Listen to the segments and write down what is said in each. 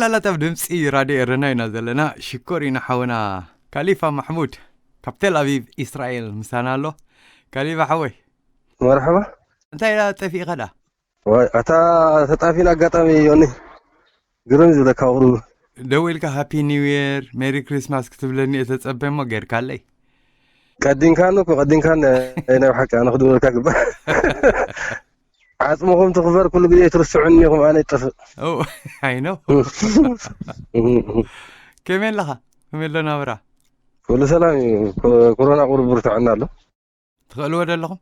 ላላጠብ ድምፂ ራድዮ ኤረና ኢና ዘለና። ሽኮር ኢና ሓውና ካሊፋ ማሕሙድ ካብ ቴል ኣቪቭ ኢስራኤል ምሳና ኣሎ። ካሊፋ ሓወይ፣ መርሓባ። እንታይ ኢላ ጠፊእኻ ዳ? ዋይ፣ ኣታ ተጣፊን ኣጋጣሚ ዮኒ፣ ግርም ዝብለካ ቁሩ። ደው ኢልካ ሃፒ ኒው የር፣ ሜሪ ክሪስማስ ክትብለኒ እየ ተጸበ እሞ ጌርካለይ። ቀዲንካኒ እኮ፣ ቀዲንካኒ። ናይ ብሓቂ ኣነ ክድውለልካ ግባእ። ዓጽምኹም ትኽበር፣ ኩሉ ግዜ ትርስዑኒ ኢኹም፣ ኣነ ይጠፍእ። ኦ፣ ኣይ ኖ። ከመይ ኣለኻ? ከመይ ኣሎ ናብራ? ኩሉ ሰላም እዩ። ኮ-፣ ኮሮና ቁሩብ ብርትዐና ኣሎ። ትኽእልዎ ዶ ኣለኹም?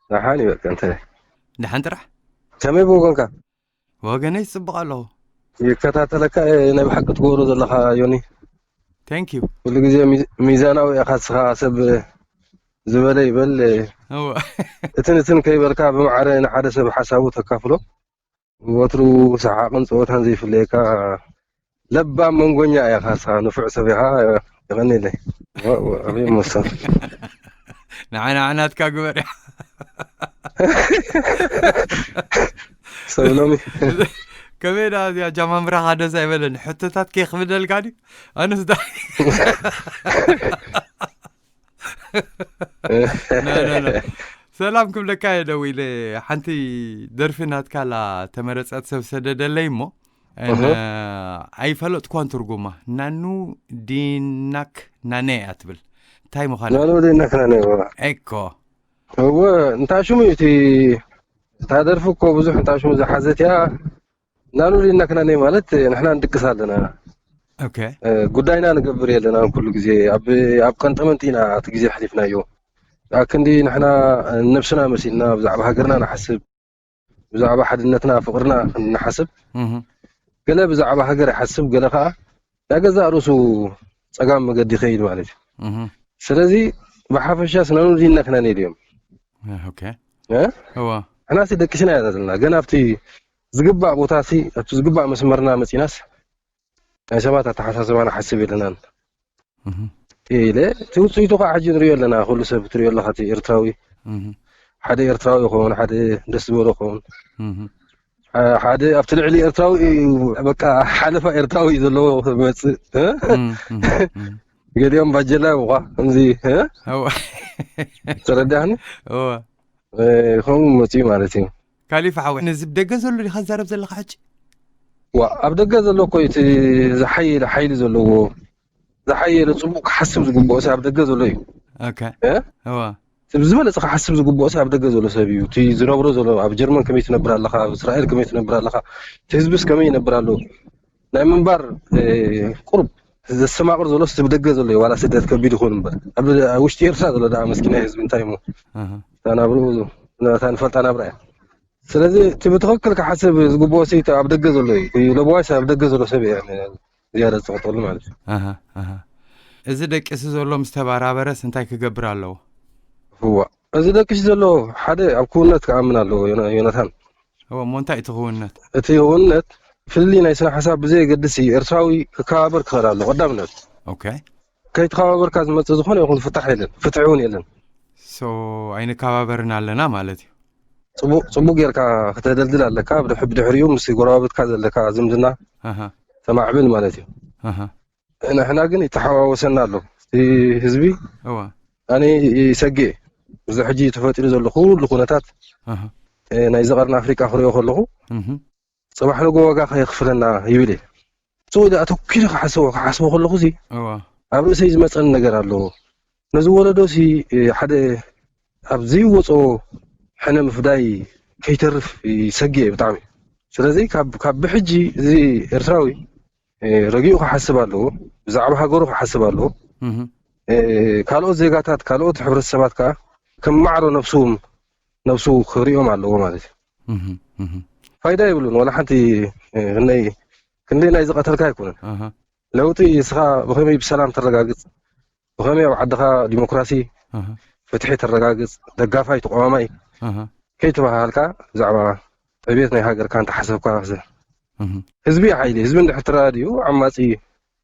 ደሓን እዩ በቃ፣ እንታይ? ደሓን ጥራሕ? ከመይ ብወገንካ? ወገነይ ጽቡቕ ኣለኹ። ይከታተለካ እየ፣ ናይ ብሓቂ ትገብሮ ዘለኻ ዮኒ። Thank you። ኩሉ ግዜ ሚ-፣ ሚዛናዊ ኢኻ፣ ንስኻ ሰብ ዝበለ ይበል። እወ። እትን እትን ከይበልካ ብማዕረ ንሓደ ሰብ ሓሳቡ ተካፍሎ። ወትሩ ሰሓቕን ጸወታን ዘይፍለየካ ለባም መንጎኛ ኢኻ፣ ንስኻ ንፉዕ ሰብ ኢኻ። የቐንየለይ። ዋ-፣ ዋ-፣ ኣበይ መሰል? ንዓና ናትካ ግበር። ሰብ ሎሚ። ከመይ ደኣ እዚኣ ጃማምራኻ ደስ ኣይበለኒ። ሕቶታት ከይክብደልካ ድዩ? ኣነስ ዳ-፣ ና፣ ና፣ ና። ሰላም ክብለካ እየ ደው ኢለ። ሓንቲ ደርፊ ናትካ ላ ተመረጸት ሰብ ሰደደለይ እሞ፣ እህ። ን-፣ ኣይፈለጥኳን ትርጉማ። ናኑ ዲናክ ናነ እያ ትብል። እንታይ ምዃና? ናኑ ዲናክ ናነ እያ። እኮ። እወ፣ እንታይ ሽሙ እዩ እቲ፣ እታ ደርፊ እኮ ብዙሕ እንታይ ሽሙ ዝሓዘት እያ። ናኑ ዲናክ ናነ ማለት ንሕና ንድቅስ ኣለና። ኦኬ። እ፣ ጉዳይና ንገብር የለና ኩሉ ግዜ። ኣብ፣ ኣብ ቀንጠመንጢ ኢና እቲ ግዜ ኣሕሊፍናዮ። ኣክንዲ ንሕና ነብስና መሲልና ብዛዕባ ሃገርና ንሓስብ፣ ብዛዕባ ሓድነትና ፍቕርና ንሓስብ። እህ። ገለ ብዛዕባ ሃገር ይሓስብ፣ ገለ ኸኣ ናይ ገዛእ ርእሱ ጸጋም መገዲ ይኸይድ ማለት እዩ። እህ። ስለዚ ብሓፈሻስ ናኑ ዲናክ ናነ ድዮም? እ፣ ኦኬ። እ? እዋ። ንሕናሲ ደቂስና ኢና ዘለና። ገና ኣብቲ ዝግባእ ቦታሲ፣ ኣብቲ ዝግባእ መስመርና መጺናስ ናይ ሰባት ኣተሓሳስባ ንሓስብ የለናን። እህ። ኢለ፣ እቲ ውጽኢቱ ከዓ ሕጂ ንሪኦ ኣለና። ኩሉ ሰብ ትሪኦ ኣለኻ፣ እቲ ኤርትራዊ። እህ። ሓደ ኤርትራዊ ይኸውን፣ ሓደ ደስ ዝበሎ ይኸውን። እህ። አ-፣ ሓደ ኣብቲ ልዕሊ ኤርትራዊ እዩ፣ በቃ፣ ሓለፋ ኤርትራዊ እዩ ዘለዎ መጽእ፣ እ? እም፣ እም፣ እም። ገሊኦም ባጀላ እዮም እኳ፣ ከምዚ፣ እ? እወ። ተረዳህኒ? እወ። እ፣ ከምኡ መጽኡ ማለት እዩ። ካሊፋ ሓወይ፣ ነዚ ብደገ ዘሎ ዲኻ ትዛረብ ዘለኻ ሕጂ? ዋ፣ ኣብ ደገ ዘሎ እኮ እዩ እቲ ዝሓየለ ሓይሊ ዘለዎ። ዝሓየለ ጽቡቕ ክሓስብ ዝግብኦ ሰብ ኣብ ደገ ዘሎ እዩ። ኦኬ። እ? እዋ። እቲ ብዝበለጸ ክሓስብ ዝግብኦ ሰብ ኣብ ደገ ዘሎ ሰብ እዩ። እቲ ዝነብሮ ዘሎ፣ ኣብ ጀርመን ከመይ ትነብር ኣለኻ፣ ኣብ እስራኤል ከመይ ትነብር ኣለኻ፣ እቲ ህዝብስ ከመይ ይነብር ኣሎ፣ ናይ ምንባር፣ እ፣ ቁሩብ ዘስተማቕር ዘሎስ እቲ ብደገ ዘሎ እዩ። ዋላ ስደት ከቢድ ይኹን እምበር፣ ኣብ፣ ኣብ ውሽጢ ኤርትራ ዘሎ ደኣ መስኪናይ ህዝቢ እንታይ እሞ፣ እህ። እታ ናብርኡ፣ እታ ንፈልጣ ናብራ እያ። ስለዚ እቲ ብትኽክል ክሓስብ ዝግብኦ ሲ እቲ ኣብ ደገ ዘሎ እዩ። እቲ ለበዋይ ሰብ ኣብ ደገ ዘሎ ሰብ እዩ ዝያዳ ዝጸቕጠሉ ማለት እዩ። ኣሃ፣ ኣሃ። እዚ ደቂሱ ዘሎ ምስ ተባራበረስ እንታይ ክገብር ኣለዎ? እዋ፣ እዚ ደቂሱ ዘሎ ሓደ ኣብ ክውንነት ክኣምን ኣለዎ፣ ዮና-፣ ዮናታን። እዎ፣ እሞ እንታይ እቲ ክውንነት? እቲ ክውንነት ፍልልይ ናይ ስነ ሓሳብ ብዘየገድስ እዩ ኤርትራዊ ክከባበር ክኽእል ኣለዎ ቀዳምነት። ኦኬ። ከይተኸባበርካ ዝመጽእ ዝኾነ ይኹን ፍታሕ የለን፣ ፍትሒ እውን የለን። ሶ፣ ኣይንከባበርን ኣለና ማለት እዩ። ጽቡቕ፣ ጽቡቕ ጌርካ ክተደልድል ኣለካ። ብድሕ-፣ ብድሕሪኡ ምስ ጎረባብትካ ዘለካ ዝምድና ኣሃ። ተማዕብል ማለት እዩ። ኣሃ። ንሕና ግን ይተሓዋወሰና ኣሎ። እቲ ህዝቢ እዋ። ኣነ ይሰግእ። እዚ ሕጂ ተፈጢሩ ዘሎ ኩሉ ኩነታት፣ ኣሃ። እ፣ ናይዚ ቀርኒ ኣፍሪቃ ክሪኦ ከለኹ፣ እህ። ጽባሕ ንግሆ ዋጋ ከየኽፍለና ይብል እየ። ጽቡቕ ኢለ ኣተኲረ ክሓስቦ፣ ክሓስቦ ከለኹ እዚ እዋ። ኣብ ርእሰይ ዝመጸኒ ነገር ኣለዎ። ነዚ ወለዶ እዚ፣ እ፣ ሓደ ኣብ ዘይወጾ ሕነ ምፍዳይ ከይተርፍ ይሰግእ እየ ብጣዕሚ። ስለዚ ካብ፣ ካብ ብሕጂ እዚ ኤርትራዊ፣ እ፣ ረጊኡ ክሓስብ ኣለዎ፣ ብዛዕባ ሃገሩ ክሓስብ ኣለዎ። እህ። እ፣ ካልኦት ዜጋታት፣ ካልኦት ሕብረተሰባት ከኣ ከም ማዕሮ ነብሱ፣ ነብሱ ክርእዮም ኣለዎ ማለት እዩ። እህ፣ እህ። ፋይዳ የብሉን፣ ዋላ ሓንቲ፣ እ፣ ክንደይ፣ ክንደይ ናይ ዝቐተልካ ኣይኮነን። ኣሃ። ለውጢ ንስኻ ብኸመይ ብሰላም ተረጋግጽ፣ ብኸመይ ኣብ ዓድኻ ዲሞክራሲ፣ ኣሃ። ፍትሒ ተረጋግጽ፣ ደጋፋይ ተቃዋማይ ኣሃ። ከይተባሃልካ ብዛዕባ ዕብየት ናይ ሃገርካ እንተሓሰብካ፣ እህ። ህዝቢ ሓይሊ፣ ህዝቢ እንድሕር ተረዳዲኡ ዓማጺ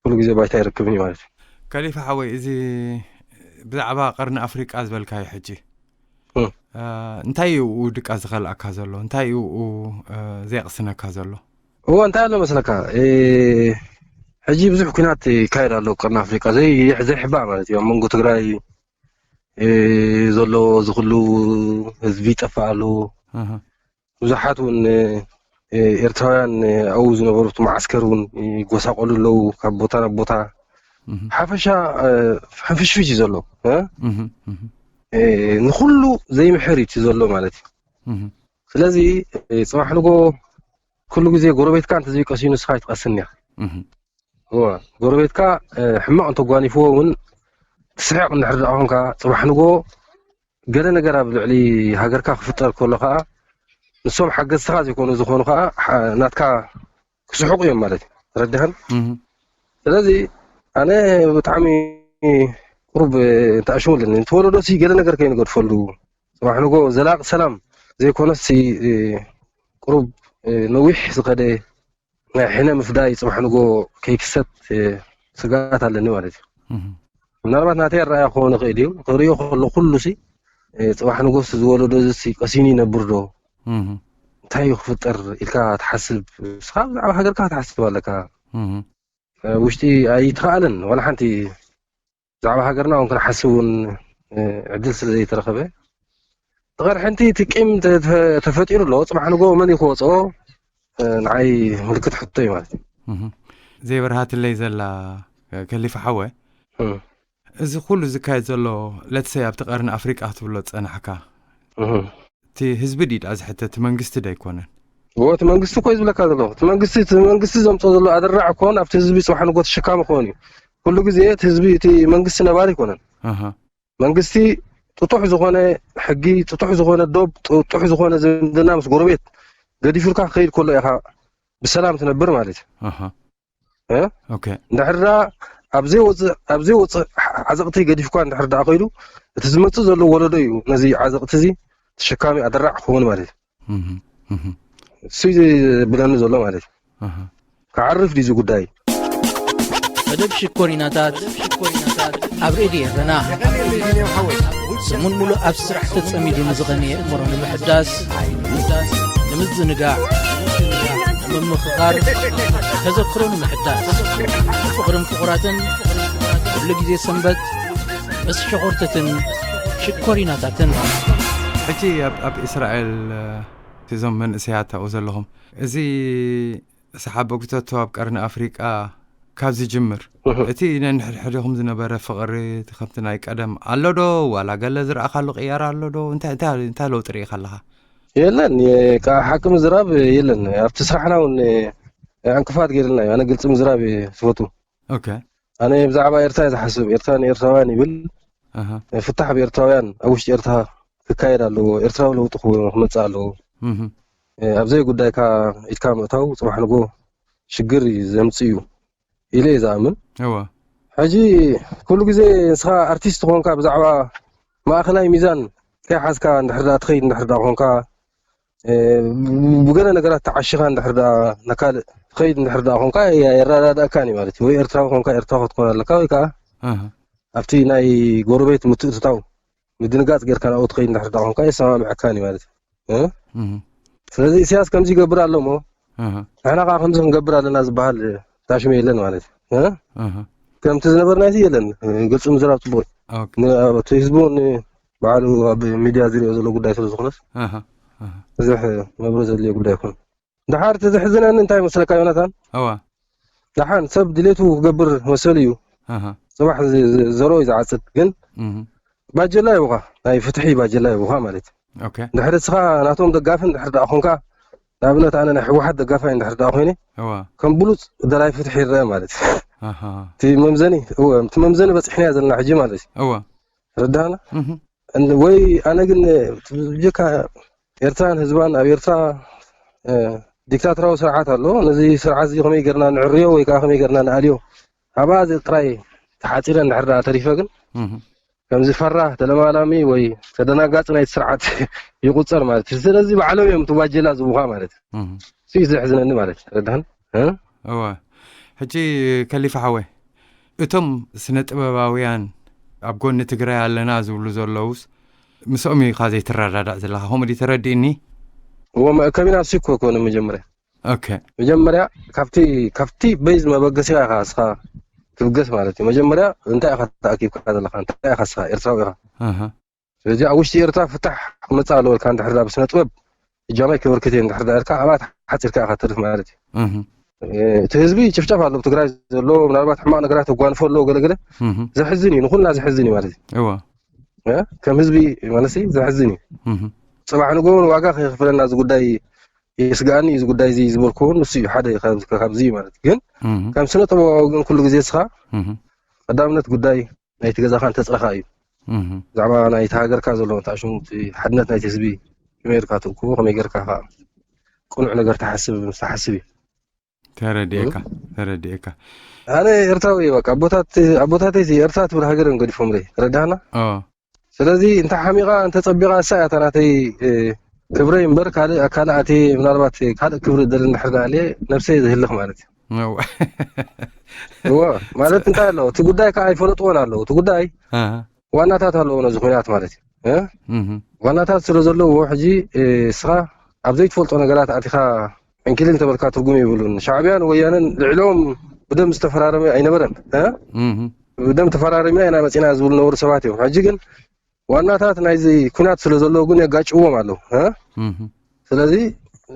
ኩሉ ግዜ ባይታ ይረክብን እዩ ማለት እዩ። ከሊፋ ሓወይ፣ እዚ ብዛዕባ ቀርኒ ኣፍሪቃ ዝበልካዮ ሕጂ፣ እም። እ፣ እንታይ እዩ ድቃ ዝኸልኣካ ዘሎ? እንታይ እዩ፣ እ፣ ዘየቕስነካ ዘሎ? እዎ፣ እንታይ ኣሎ መስለካ? ሕጂ ብዙሕ ኩናት ይካየድ ኣሎ ቀርኒ ኣፍሪቃ፣ ዘይሕባእ ማለት እዩ። ኣብ መንጎ ትግራይ ዘሎ ዝክሉ ህዝቢ ይጠፋ ኣሎ። ብዙሓት እውን ኤርትራውያን ኣብኡ ዝነበሩ እቲ መዓስከር እውን ይጎሳቆሉ ኣለዉ፣ ካብ ቦታ ናብ ቦታ። ሓፈሻ ሕንፍሽፍሽ እዩ ዘሎ። ንኩሉ ዘይምሕር እዩ ዘሎ ማለት እዩ። ስለዚ ጽባሕ ንጎ ኩሉ ግዜ ጎረቤትካ እንተዘይቀስዩ ንስኻ ኣይትቀስን ኢኻ። እወ፣ ጎረቤትካ ሕማቕ እንተጓኒፍዎ እውን ትስሕቕ እንድሕር ደኣ ኮንካ፣ ጽባሕ ንጎ ገለ ነገር ኣብ ልዕሊ ሃገርካ ክፍጠር ከሎ ከኣ፣ ንሶም ሓገዝትኻ ዘይኮኑ ዝኾኑ ከኣ ናትካ ክስሕቑ እዮም ማለት እዩ። ተረድሃን? ስለዚ ኣነ ብጣዕሚ ቁሩብ ተኣሽሙ ኣለኒ። ንትወለዶ ሲ ገለ ነገር ከይንገድፈሉ፣ ጽባሕ ንጎ ዘላቂ ሰላም ዘይኮነሲ ቁሩብ ነዊሕ ዝኸደ ናይ ሕነ ምፍዳይ ጽባሕ ንጎ ከይክሰት ስጋት ኣለኒ ማለት እዩ። ምናልባት ናተይ ኣረኣያ ክኸውን ይኽእል እዩ። ክርእዮ ከሎ ኩሉ ሲ ጽባሕ ንጎ ሲ ዝወለዶ እዚ ሲ ቀሲኑ ይነብር ዶ? እንታይ እዩ ክፍጠር ኢልካ ትሓስብ? ንስኻ ብዛዕባ ሃገርካ ክትሓስብ ኣለካ። ውሽጢ ኣይተኻእለን ዋላ ሓንቲ። ብዛዕባ ሃገርና እውን ክንሓስብ እውን ዕድል ስለ ዘይተረኸበ፣ ተቐርሐንቲ እቲ ቂም ተፈጢሩ ኣሎ። ጽባሕ ንጎ መን እዩ ክወጽኦ? ንዓይ ምልክት ሕቶ እዩ ማለት እዩ። ዘይበርሃትለይ ዘላ ከሊፋ ሓወ፣ እዚ ኩሉ ዝካየድ ዘሎ ለትሰይ ኣብቲ ቀርኒ ኣፍሪቃ ክትብሎ ዝጸናሕካ፣ እቲ ህዝቢ ድዩ ደኣ ዝሕተት፣ እቲ መንግስቲ ዶ ኣይኮነን? እዎ፣ እቲ መንግስቲ እኮ እዩ ዝብለካ ዘለኹ። እቲ መንግስቲ፣ እቲ መንግስቲ ዘምፅኦ ዘሎ ኣደራዕ እኮ ኣብቲ ህዝቢ ጽባሕ ንጎ ተሸካሚ ክኾን እዩ። ኩሉ ግዜ እቲ ህዝቢ፣ እቲ መንግስቲ ነባሪ ኣይኮነን። መንግስቲ ጥጡሕ ዝኾነ ሕጊ፣ ጥጡሕ ዝኾነ ዶብ፣ ጥጡሕ ዝኾነ ዝምድና ምስ ጎረቤት ገዲፉልካ ክኸይድ ከሎ ኢኻ ብሰላም ትነብር ማለት እዩ። እ? ኦኬ። እንድሕር ደኣ ኣብ ዘይወፅእ፣ ኣብ ዘይወፅእ ዓዘቕቲ ገዲፍኳ እንድሕር ደኣ ከይዱ፣ እቲ ዝመፅእ ዘሎ ወለዶ እዩ ነዚ ዓዘቕቲ እዚ ተሸካሚ ኣደራዕ ክኸውን ማለት እዩ። እሱ እዩ ዝብለኒ ዘሎ ማለት እዩ። ክዓርፍ ድዩ እዚ ጉዳይ? መደብ ሽኮሪናታት ኣብ ሬድዮ ኤረና። ሰሙን ሙሉእ ኣብ ስራሕ ተጸሚዱ ንዝቐነየ እምሮ ንምሕዳስ፣ ንምዝንጋዕ፣ ንምምኽኻር፣ ተዘክሮ ንምሕዳስ፣ ፍቕርን ፍቑራትን፣ ኩሉ ግዜ ሰንበት ምስ ሸኾርተትን ሽኮሪናታትን። ሕጂ ኣብ፣ ኣብ እስራኤል፣ እዞም መንእሰያት ኣብኡ ዘለኹም፣ እዚ ሰሓቦ ግተቶ ኣብ ቀርኒ ኣፍሪቃ ካብ ዝጅምር፣ እቲ ነንሕድሕድኹም ዝነበረ ፍቕሪ፣ እቲ ከምቲ ናይ ቀደም ኣሎ ዶ? ዋላ ገለ ዝረኣኻሉ ቅያር ኣሎ ዶ? እንታይ፣ እንታይ፣ እንታይ ለውጢ ርኢኻ ኣለኻ? የለን፣ የ-፣ ካ-፣ ሓቂ ምዝራብ የለን። ኣብቲ ስራሕና እውን ዕንቅፋት ገይሩልና እዩ። ኣነ ግልፂ ምዝራብ እየ ዝፈቱ። ኦኬ። ኣነ ብዛዕባ ኤርትራ እየ ዝሓስብ። ኤርትራ ንኤርትራውያን ይብል። ኣሃ። ፍታሕ ብኤርትራውያን ኣብ ውሽጢ ኤርትራ ክካየድ ኣለዎ። ኤርትራዊ ለውጢ ክመፅእ ኣለዎ። እህ። ኣብ ዘይጉዳይካ ኢድካ ምእታው ጽባሕ ንጎ ሽግር እዩ ዘምጽእ እዩ ኢለ እየ ዝኣምን። እወ። ሕጂ ኩሉ ግዜ ንስኻ ኣርቲስት ኮንካ ብዛዕባ ማእኸላይ ሚዛን ከይሓዝካ እንድሕር ደኣ ትኸይድ እንድሕር ደኣ ኮንካ፣ እ፣ ብገለ ነገራት ተዓሺኻ እንድሕር ደኣ ንካልእ ትኸይድ እንድሕር ደኣ ኮንካ የ-፣ የረዳድኣካን እዩ ማለት እዩ። ወይ ኤርትራዊ ኮንካ ኤርትራዊ ክትኮን ኣለካ ወይ ከኣ ኣሃ። ኣብቲ ናይ ጎረቤት ምትእትታው ምድንጋጽ ጌርካ ናብኡ ትኸይድ እንድሕር ደኣ ኮንካ የሰማምዐካን እዩ ማለት እዩ። እ? እህ። ስለዚ ኢሳያስ ከምዚ ይገብር ኣሎ እሞ እህ። ንሕና ከኣ ከምዚ ክንገብር ኣለና ዝበሃል ታሽመ የለን ማለት እዩ። እ? እህ። ከምቲ ዝነበርና እዚ የለን። ግልጺ ምዝራብ ጽቡቕ እዩ። ኦኬ። ን-፣ እቲ ህዝቡ ን-፣ ባዕሉ ኣብ ሚድያ ዝሪኦ ዘሎ ጉዳይ ስለ ዝኾነስ እህ። እህ። ብዙሕ መብርሂ ዘድልዮ ጉዳይ ኣይኮነን። ደሓር እቲ ዘሕዝነኒ እንታይ መስለካ ዮናታን? እዋ። ደሓን ሰብ ድሌቱ ክገብር መሰሉ እዩ። ኣሃ። ጽባሕ ዝ-፣ ዝ-፣ ዘርኦ እዩ ዝዓጽድ። ግን እህ። ባጀላ ይቡኻ፣ ናይ ፍትሒ ባጀላ ይቡኻ ማለት እዩ። ኦኬ። ድሕሪ እስኻ ናቶም ደጋፊ እንድሕር ደኣ ኾንካ፣ ንኣብነት ኣነ ናይ ህወሓት ደጋፋይ እንድሕር ደኣ ኮይነ፣ እዋ። ከም ብሉጽ ደላይ ፍትሒ ይረአ ማለት እዩ። ኣሃ። እቲ መምዘኒ፣ እወ፣ እቲ መምዘኒ በጺሕናዮ ዘለና ሕጂ ማለት እዩ። እዋ። ረዳና? እህ። እንድ-፣ ወይ ኣነ ግን ብጀካ ኤርትራን ህዝባን ኣብ ኤርትራ፣ እ፣ ዲክታቶራዊ ስርዓት ኣሎ። ነዚ ስርዓት እዚ ከመይ ጌርና ንዕርዮ ወይ ከኣ ከመይ ጌርና ንኣልዮ? ኣብኣ እዚ ጥራይ ተሓጺረ እንድሕር ደኣ ተሪፈ ግን እህ። ከምዚ ፈራህ፣ ተለማላሚ ወይ ተደናጋጺ ናይቲ ስርዓት ይቑጸር ማለት እዩ። ስለዚ ባዕሎም እዮም እቲ ባጀላ ዝቡኻ ማለት እዩ። እህ። እሱ እዩ ዘሕዝነኒ ማለት እዩ። ረዳህን? እ? እወ። ሕጂ ከሊፋ ሓወይ፣ እቶም ስነ ጥበባውያን ኣብ ጎኒ ትግራይ ኣለና ዝብሉ ዘለዉስ ምስኦም ኢኻ ዘይትረዳዳእ ዘለኻ፣ ከምኡ ድዩ ተረዲእኒ? እወ፣ መ-፣ ከቢና እሱ እኮ ኮነ መጀመርያ። ኦኬ። መጀመርያ ካብቲ፣ ካብቲ ቤዝ መበገሲኻ ኢኻ እስኻ ትብገስ ማለት እዩ። መጀመርያ እንታይ ኢኻ ተኣኪብካ ዘለኻ? እንታይ ኢኻ እስኻ? ኤርትራዊ ኢኻ። ኣሃ። ስለዚ ኣብ ውሽጢ ኤርትራ ፍታሕ ክመጽእ ኣለዎ ኢልካ እንድሕር ደኣ ብስነ ጥበብ እጃመይ ከበርክት እየ እንድሕር ደኣ ኢልካ ኣብኣ ሓጺርካ ኢኻ ትርፍ ማለት እዩ። እህ። እ፣ እቲ ህዝቢ ጭፍጨፍ ኣሎ ኣብ ትግራይ ዘሎ፣ ምናልባት ሕማቕ ነገራት የጓንፎ ኣለዎ ገለ ገለ። እህ። ዘሕዝን እዩ፣ ንኹልና ዘሕዝን እዩ ማለት እዩ። እወ። እ፣ ከም ህዝቢ ማለት እዩ ዘሕዝን እዩ። እህ። ጽባሕ ንግሆ እውን ዋጋ ከየኽፍለና እዚ ጉዳይ የስግኣኒ እዩ፣ እዚ ጉዳይ እዚ ዝበልኩ እውን ንሱ እዩ፣ ሓደ ካብ-፣ ካብዚ እዩ ማለት እዩ። ግን እህ። ከም ስነ ጥበባዊ ግን ኩሉ ግዜ እስኻ እህ። ቀዳምነት ጉዳይ ናይቲ ገዛኻ እንተጽረኻ እዩ። እህ። ብዛዕባ ናይቲ ሃገርካ ዘሎ እንታይ ሽሙ፣ እቲ ሓድነት ናይቲ ህዝቢ ከመይ ጌርካ ትእክቦ፣ ከመይ ጌርካ ከኣ ቅኑዕ ነገር ትሓስብ፣ ምስ ትሓስብ እዩ። ተረዲኤካ፣ ተረዲኤካ። ኣነ ኤርትራዊ እየ፣ በቃ ኣቦታት-፣ ኣቦታተይ እዚ ኤርትራ ትብል ሃገር እዮም ገዲፎምለይ። ተረዳህና? ኦ። ስለዚ እንተ ሓሚቓ፣ እንተ ጸቢቓ፣ እሳ እያ እታ ናተይ፣ እ፣ ክብረይ እምበር ካልእ ኣካላት ምናልባት ካልእ ክብሪ ደሊ እንድሕር ደኣ ኣልየ፣ ነብሰይ ዝህልኽ ማለት እዩ። እወ። እወ፣ ማለት እንታይ ኣሎ? እቲ ጉዳይ ከኣ ኣይፈለጥዎን ኣለዉ። እቲ ጉዳይ ኣሃ። ዋናታት ኣለዎ ነዚ ኲናት ማለት እዩ። እ? እህ። ዋናታት ስለ ዘለዎ ሕጂ፣ እ፣ እስኻ ኣብ ዘይትፈልጦ ነገራት ኣቲኻ ዕንኪሊል ተበልካ ትርጉም የብሉን። ሻዕብያን ወያነን ልዕሊኦም ብደም ዝተፈራረመ ኣይነበረን። እ? እህ። ብደም ተፈራሪምና ኢና መጺና ዝብሉ ነበሩ ሰባት እዮም። ሕጂ ግን ዋናታት ናይዚ ኲናት ስለ ዘለዉ ግን የጋጭዎም ኣለዉ። እ? እህ። ስለዚ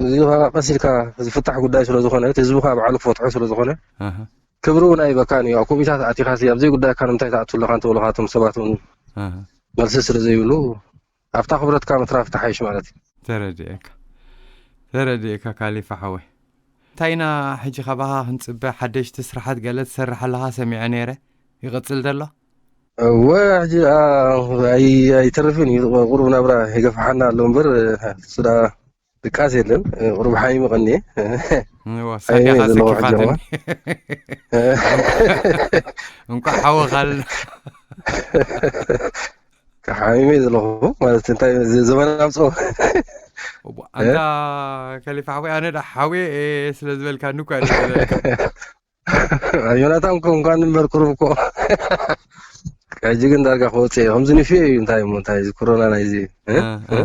እዚ ኸኣ ቀስ ኢልካ ዝፍታሕ ጉዳይ ስለ ዝኾነ፣ እቲ ህዝቢ ኸኣ ባዕሉ ክፈትሖ ስለ ዝኾነ፣ ኣሃ። ክብሪ እውን ኣይበካን እዩ። ኣብ ኮሚታት ኣቲኻሲ ኣብ ዘይጉዳይካ ንምንታይ ትኣቱ ኣለኻ እንተበሉኻ እቶም ሰባት እውን ኣሃ። መልሲ ስለ ዘይብሉ፣ ኣብታ ክብረትካ ምትራፍ ትሓይሽ ማለት እዩ። ተረዲኤካ። ተረዲኤካ ካሊፋ ሓወይ። እንታይ ኢና ሕጂ ካባኻ ክንጽበ? ሓደሽቲ ስራሓት ገለ ትሰርሕ ኣለኻ ሰሚዐ ነይረ። ይቕጽል ዘሎ? እወ፣ ሕጂ፣ ኣ፣ ኣይ-፣ ኣይተርፍን እዩ። ቁሩብ ናብራ ይገፍሓና ኣሎ እምበር፣ እሱ ደኣ ድቃስ የለን። ቁሩብ ሓሚመ ቀንየ። እወ፣ ሓሚመ ሳድያኻ ዘለኹ ሕጂ ሰኪፋትኒ። እሞ። እንቋዕ ሓወኻልና። ሓሚመ ዘለኹ ማለት እንታይ ዘ-፣ ዘመን ኣምጽኦ። እዋ፣ ኣንታ ከሊፋ ሓወይ፣ ኣነ ደኣ ሓወየ እየ ስለ ዝበልካኒ እኮ እየ ዘለካ። ዮናታን እኮ እንኳን እምበር ቁሩብ እኮ። ሕጂ ግን ዳርጋ ክወጽእ እየ። ከምዚ ንፍዮ እዩ እንታይ እሞ እንታይ እዚ ኮሮና ናይዚ፣ እ? እ፣ እ።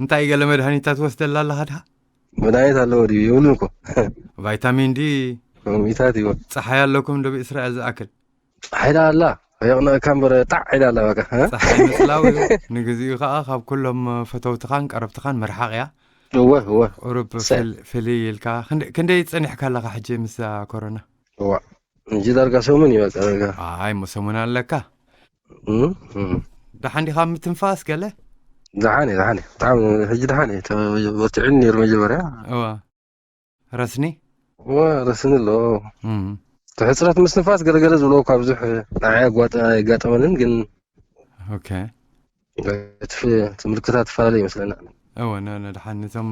እንታይ ገለ መድሃኒታት ትወስደላ ኣለኻ ድኻ? መድሃኒት ኣለዎ ድዩ? የብሉን እኮ። ቫይታሚን ዲ። ሎሚታት እዩ። ጸሓይ ኣለኩም ዶ ብእስራኤል ዝኣክል? ጸሓይ ደኣ ኣላ። ከየቕንአካ እምበር ጣዕ ኢላ ኣላ በቃ፣ እ? ጸሓይ ምጽላው እዩ። ንግዚኡ ከኣ ካብ ኩሎም ፈተውትኻን ቀረብትኻን ምርሓቕ እያ። እወ፣ እወ። ቁሩብ ሰ- ፍል-፣ ፍልይ ኢልካ። ክንደ-፣ ክንደይ ጸኒሕካ ኣለኻ ሕጂ ምስዛ ኮሮና? እዋ። እንጂ ዳርጋ ሰሙን እዩ በቃ ዳርጋ። ኣይ፣ እሞ ሰሙን ኣለካ። እም፣ እም። ደሓን ዲኻ ምትንፋስ ገለ? ደሓን እየ፣ ደሓን እየ። ብጣዕሚ ሕጂ ደሓን እየ። ተ-፣ በርቲዑኒ ነይሩ መጀመርያ። እዋ። ረስኒ? እዋ፣ ረስኒ ኣሎ። እም። እቲ ሕጽረት ምስትንፋስ ገለገለ ዝብሎ እኳ ብዙሕ ንዓይ ኣጓጠ-፣ ኣይጋጠመንን፣ ግን ኦኬ። እቲ ፍ-፣ እቲ ምልክታት ትፈላለ ይመስለና። እወ፣ ነ-፣ ነድሓን ነቶም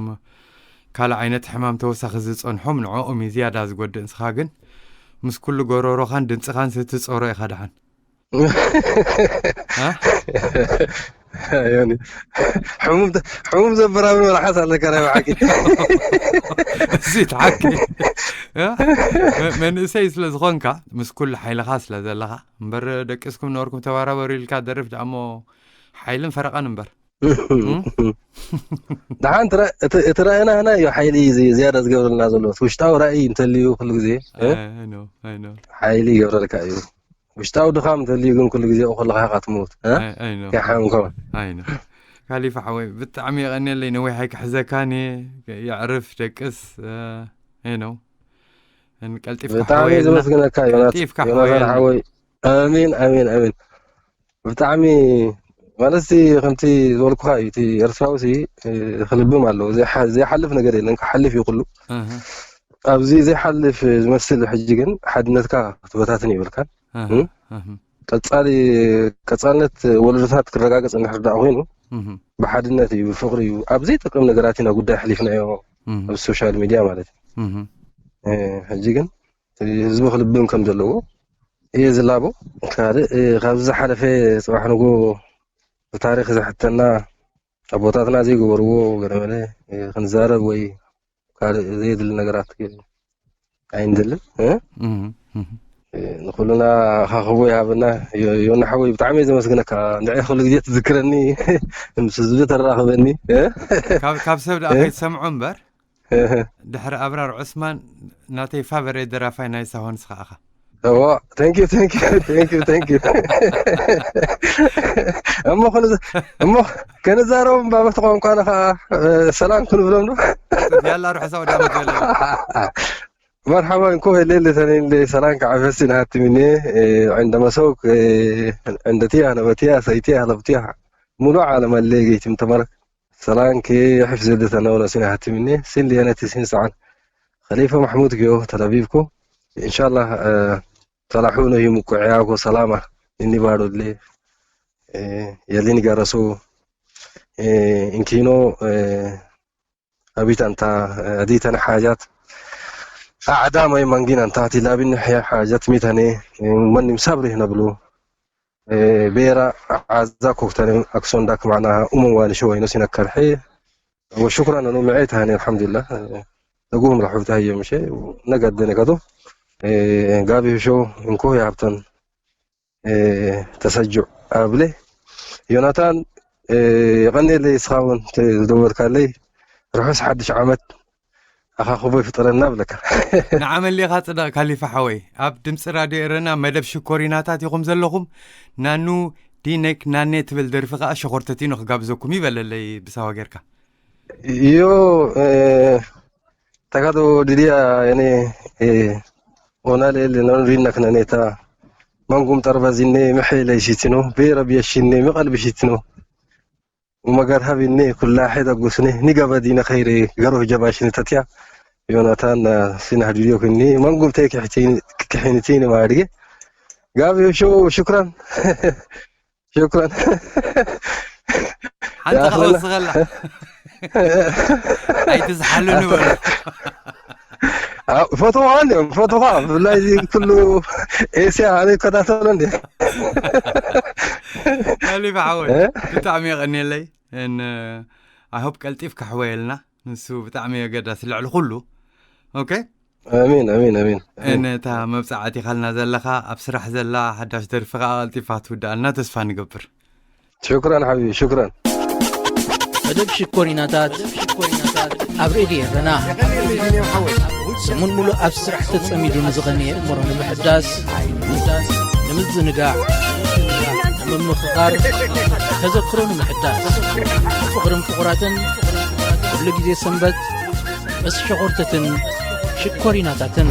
ካልእ ዓይነት ሕማም ተወሳኺ ዝጸንሖም ንዕኦም እዩ ዝያዳ ዝጎድእ። ንስኻ ግን ምስ ኩሉ ጎሮሮኻን ድምጽኻን ስትጾሮ ኢኻ ደሓን። እ? ዮኒ፣ ሕሙም ተ-፣ ሕሙም ዘበራብር መልሓስ ኣለካ ናይ ብሓቂ። እዚ እቲ ሓቂ። እ? መ-፣ መንእሰይ ስለ ዝኾንካ፣ ምስ ኩሉ ሓይልኻ ስለ ዘለኻ፣ እምበር ደቂስኩም ነበርኩም ተባራበሩ ኢልካ ደርፍ ደኣ እሞ ሓይልን ፈረቓን እምበር። ደሓን ትረ-፣ እቲ፣ እቲ ራእይና ህና እዩ ሓይሊ ዝ-፣ ዝያዳ ዝገብረልና ዘሎ። እቲ ውሽጣዊ ራእይ እንተልዩ ኩሉ ግዜ፣ እ? I know, I know። ሓይሊ ይገብረልካ እዩ። ውሽጣዊ ድኻም እንተልዩ ግን ኩሉ ግዜ ከለኻ ኢኻ ትሞት፣ እ? I፣ I know። ከይሓመምካ እውን። I know። ካሊፋ ሓወይ፣ ብጣዕሚ የቐንየለይ። ነዊሕ ኣይክሕዘካን እየ። የዕርፍ፣ ደቅስ፣ እ፣ you know። እን ቀልጢፍካ ብጣዕሚ ሓወየልና። ዘመስግነካ ዮናት-፣ ቀልጢፍካ ዮናታን ሓወየልና። ሓወይ። ኣሜን፣ ኣሜን፣ ኣሜን። ብጣዕሚ ማለት ከምቲ ዝበልኩኻ እዩ፣ እቲ ኤርትራዊ ሲ፣ እ፣ ክልብም ኣለዎ። ዘይሓ-፣ ዘይሓልፍ ነገር የለን፣ ክሓልፍ እዩ ኩሉ። ኣሃ። ኣብዚ ዘይሓልፍ ዝመስል ሕጂ ግን ሓድነትካ ክትበታትን የብልካን። ኣሃ፣ እም? ኣሃ። ቀጻሊ፣ ቀጻልነት ወለዶታት ክረጋገጽ እንድሕር ደኣ ኮይኑ፣ እም። ብሓድነት እዩ፣ ብፍቕሪ እዩ። ኣብ ዘይጠቅም ነገራት ኢና ጉዳይ ኣሕሊፍናዮ፣ እም። ኣብ ሶሻል ሚድያ ማለት እዩ። እም። እ፣ ሕጂ ግን ህዝቢ ክልብም ከም ዘለዎ እየ ዝላቦ። ካልእ፣ እ፣ ካብዚ ዝሓለፈ ጽባሕ ንግሆ ብታሪኽ ዘሕተና ኣቦታትና ዘይገበርዎ ገለመለ፣ እ፣ ክንዛረብ ወይ ካልእ ዘየድሊ ነገራት ኣይንደልን፣ እ? እህ፣ እህ። እ፣ ንኹልና ኣኻኽቦ ይሃበና። ዮ-፣ ዮና ሓወይ ብጣዕሚ እየ ዘመስግነካ። ንዕይ ኩሉ ግዜ ትዝክረኒ፣ ምስ ህዝቢ ተራኽበኒ፣ እ? ካብ፣ ካብ ሰብ ደኣ እ? ከይትሰምዖ እምበር፣ ድሕሪ ኣብራር ዑስማን ናተይ ፋቨሬት ደራፋይ ናይ ሳሆን ስኻ ኣኻ። እዋ፣ thank you, thank you, thank you, thank you። እሞ ክንዘ-፣ እሞ ከነዛረቦም ባበቲ ቋንቋና ኸዓ፣ እ፣ ሰላም ክንብሎም ዶ? ያላ ርሑስ ኣውዳመት በለና። መርሓባ፣ እንኮ ሄሌ ለተኔን ሰላም ከዓፈሲ ናሃቲ ምኔ፣ እ፣ ዕንደ መሰው፣ እ፣ ዕንደትያ፣ ነበትያ፣ ሰይትያ፣ ለብትያ፣ ሙሉ ዓለም ኣለ ገይትም ተመረክ። ሰላም ከ የሕፍ ዘደተና ወላ ሲና ሃቲ ምኔ፣ ሲን ሊያነቲ ሲን ሰዓን። ኸሊፈ ማሕሙድ ጊዮ ተላቢብኩ። ኢንሻላህ፣ እ፣ ሰላሑ ነው ይምቁ ዕያኮ ሰላማ። እኒ ባዶ ድሌ፣ እ፣ የሊኒ ጋረሶ፣ እ፣ እንኪኖ፣ እ፣ ኣቢት ኣንታ፣ እ፣ ኣዲተነ ሓጃት። ኣዕዳ ማይ ማንጊን ኣንታ፣ ቲ ላቢን ሕያ ሓጃት ሚታኔ፣ እ፣ መኒም ሳብሪ ነብሉ። እ፣ ቤራ ዓዛ ኮክተን ኣክሶን ዳክ ማዕና ኡመን ዋሊ ሸወይኖ ሲነከርሒ። ወሽኩራን ኣኑ ምዔት ሃኒ ኣልሓምዱሊላህ። እ፣ ነጉም ረሑብታ ህዮ ምሸ ነገደ ነጋዶ። እ፣ ጋቢ ሾ እንኮ የሃብተን፣ እ፣ ተሰጁዕ ኣብለ። ዮናታን፣ እ፣ የቐኔለይ እስኻ እውን ተ-፣ ዝደወልካለይ። ርሑስ ሓድሽ ዓመት ኣኻኽቦ ይፍጠረና እብለካ። ንዓመሌኻ ጽደቕ ካሊፋ ሓወይ። ኣብ ድምጺ ራድዮ ኤረና መደብ ሽኮሪናታት ኢኹም ዘለኹም። ናኑ ዲነክ ናኔ ትብል ደርፊ ከኣ ሸኾርተቲኖ ክጋብዘኩም ይበለለይ ብሳዋ ጌርካ። ዮ፣ እ፣ ተጋዶ ድድያ የኔ፣ እ፣ ኦናሌል ነኑ ሪነክ ነኔታ መንጉም ጠርበዚኔ ምሕለይ ሽትኖ፣ ቤረብ የሽኔ ምቐልብ ሽትኖ። ወመጋር ሃቢኒ ኩላሒ ደጉስኒ፣ ኒገበ ዲነ ኸይሪ ገሮህ ጀባሽኒ ተትያ። ዮናታን፣ እ፣ ሲናህ ድልዮ ክኒ መንጉም ተይ ክሕቲ-፣ ክሒንቲኒ ማድጌ። ጋብዮ ሾው፣ ሽኩራን። ሽኩራን። ሓንቲ ያ ከኣ ኣኽለና። ወስኸላ። ኣይትዝሓሉ ንበሎ። አ፣ ፈትዋ እንዲዮም፣ ፈትዋ። ብፍላይ እዚ ኩሉ ኤስያ ኣነ ይከታተሎ እንዲ። ካሊፋ ሓወይ፣ እ? ብጣዕሚ የቐንየለይ። እን፣ I hope ቀልጢፍካ ሕወየልና። ንሱ ብጣዕሚ የገዳሲ ልዕሊ ኩሉ። ኦኬ? ኣሚን፣ ኣሚን፣ ኣሚን። እን እታ መብጻዕቲ ካልና ዘለኻ፣ ኣብ ስራሕ ዘላ ሓዳሽ ደርፊ ከኣ ቀልጢፋ ትውድኣልና ተስፋ ንገብር። ሽኩራን ሓቢቢ፣ ሽኩራን። መደብ ሽኮሪናታት ኣብ ሬድዮ ኤረና። ሰሙን ሙሉእ ኣብ ስራሕ ተጸሚዱ ንዝቐነየ እምሮ ንምሕዳስ፣ ንምዝንጋዕ፣ ንምምኽኻር፣ ተዘክሮ ንምሕዳስ፣ ፍቕርን ፍቑራትን፣ ኩሉ ግዜ ሰንበት ምስ ሸኾርተትን ሽኮሪናታትን።